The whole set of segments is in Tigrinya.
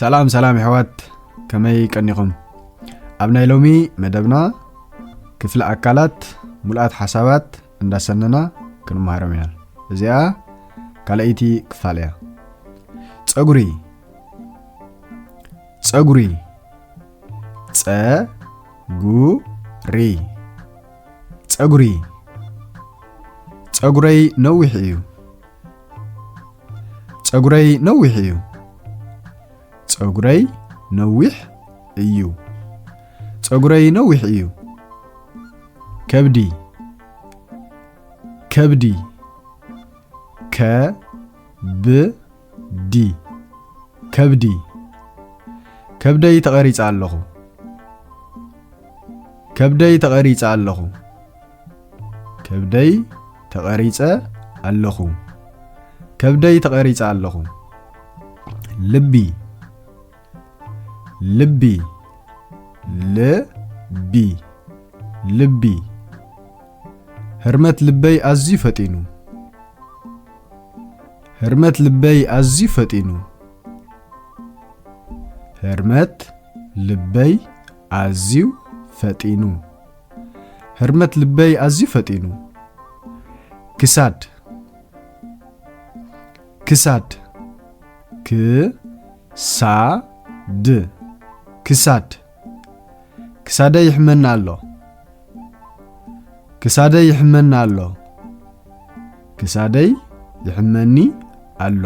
ሰላም ሰላም የሕዋት፣ ከመይ ቀኒኹም? ኣብ ናይ ሎሚ መደብና ክፍሊ ኣካላት ሙሉኣት ሓሳባት እንዳሰነና ክንመሃሮም ኢና። እዚኣ ካልኣይቲ ክፋል እያ። ጸጉሪ። ጸጉሪ። ጸ-ጉ-ሪ። ጸጉሪ። ጸጉረይ ነዊሕ እዩ። ጸጉረይ ነዊሕ እዩ። ጸጉረይ ነዊሕ እዩ። ጸጉረይ ነዊሕ እዩ። ከብዲ። ከብዲ። ከ-ብ-ዲ። ከብዲ። ከብደይ ተቐሪጸ ኣለኹ። ከብደይ ተቐሪጸ ኣለኹ። ከብደይ ተቐሪጸ ኣለኹ። ከብደይ ተቐሪጸ ኣለኹ። ልቢ። ልቢ። ል-ቢ። ልቢ። ህርመት ልበይ ኣዝዩ ፈጢኑ። ህርመት ልበይ ኣዝዩ ፈጢኑ። ህርመት ልበይ ኣዝዩ ፈጢኑ። ህርመት ልበይ ኣዝዩ ፈጢኑ። ክሳድ። ክሳድ። ክ-ሳ-ድ። ክሳድ። ክሳደይ ይሕመኒ ኣሎ። ክሳደይ ይሕመኒ ኣሎ። ክሳደይ ይሕመኒ ኣሎ።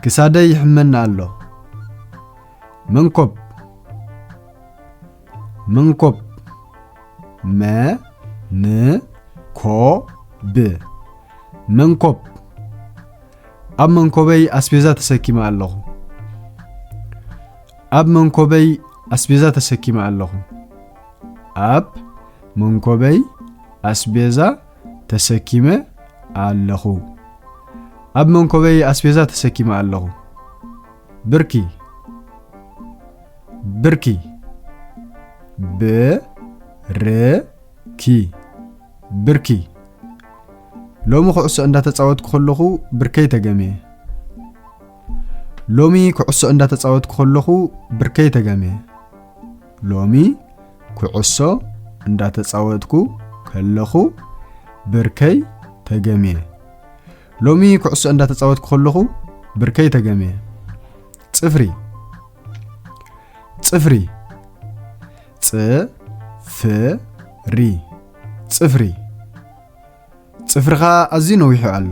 ክሳደይ ይሕመኒ ኣሎ። መንኮብ። መንኮብ። መ-ን-ኮ-ብ። መንኮብ። ኣብ መንኮበይ ኣስቤዛ ተሰኪመ ኣለኹ። ኣብ መንኮበይ ኣስቤዛ ተሰኪመ ኣለኹ። ኣብ መንኮበይ ኣስቤዛ ተሰኪመ ኣለኹ። ኣብ መንኮበይ ኣስቤዛ ተሰኪመ ኣለኹ። ብርኪ። ብርኪ። ብ-ር-ኪ። ብርኪ። ሎሚ ኩዕሶ እንዳተጻወትኩ ከለኹ ብርከይ ተገምየ። ሎሚ ኩዕሶ እንዳተጻወትኩ ከለኹ ብርከይ ተገምየ። ሎሚ ኩዕሶ እንዳተጻወትኩ ከለኹ ብርከይ ተገምየ። ሎሚ ኩዕሶ እንዳተጻወትኩ ከለኹ ብርከይ ተገምየ። ጽፍሪ። ጽፍሪ። ጽ-ፍ-ሪ። ጽፍሪ። ጽፍርኻ ኣዝዩ ነዊሑ ኣሎ።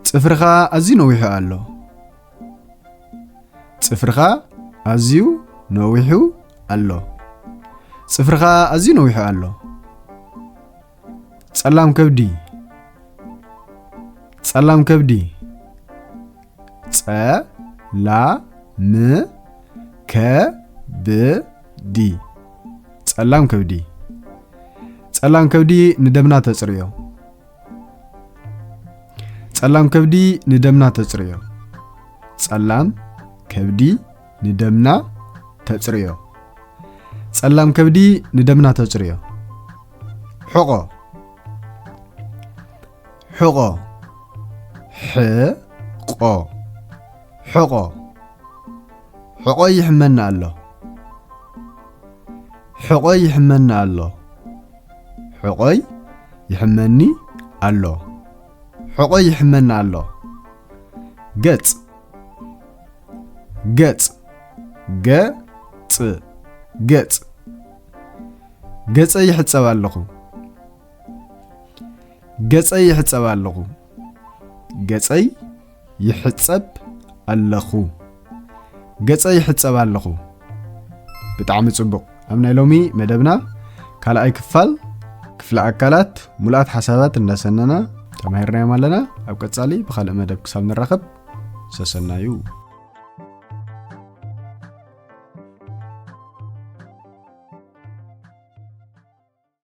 ጽፍርኻ ኣዝዩ ነዊሑ ኣሎ። ጽፍርኻ ኣዝዩ ነዊሑ ኣሎ። ጽፍርኻ ኣዝዩ ነዊሑ ኣሎ። ጸላም ከብዲ። ጸላም ከብዲ። ጸ-ላ-ም ከ-ብ-ዲ። ጸላም ከብዲ። ጸላም ከብዲ ንደምና ተጽርዮ። ጸላም ከብዲ ንደምና ተጽርዮ። ጸላም ከብዲ ንደምና ተጽርዮ። ጸላም ከብዲ ንደምና ተጽርዮ። ሕቖ። ሕቖ። ሕ-ቆ። ሕቖ። ሕቖይ ይሕመኒ ኣሎ። ሕቖይ ይሕመኒ ኣሎ። ሕቖይ ይሕመኒ ኣሎ። ሕቖይ ይሕመኒ ኣሎ። ገጽ። ገጽ። ገ-ጽ። ገጽ። ገጸይ ይሕጸብ ኣለኹ። ገጸይ ይሕጸብ ኣለኹ። ገጸይ ይሕጸብ ኣለኹ። ገጸይ ይሕጸብ ኣለኹ። ብጣዕሚ ጽቡቕ። ኣብ ናይ ሎሚ መደብና ካልኣይ ክፋል ክፍሊ ኣካላት ሙሉኣት ሓሳባት እንዳሰነና ተማሂርናዮም ኣለና። ኣብ ቀጻሊ ብኻልእ መደብ ክሳብ ንራኸብ ሰሰናዩ።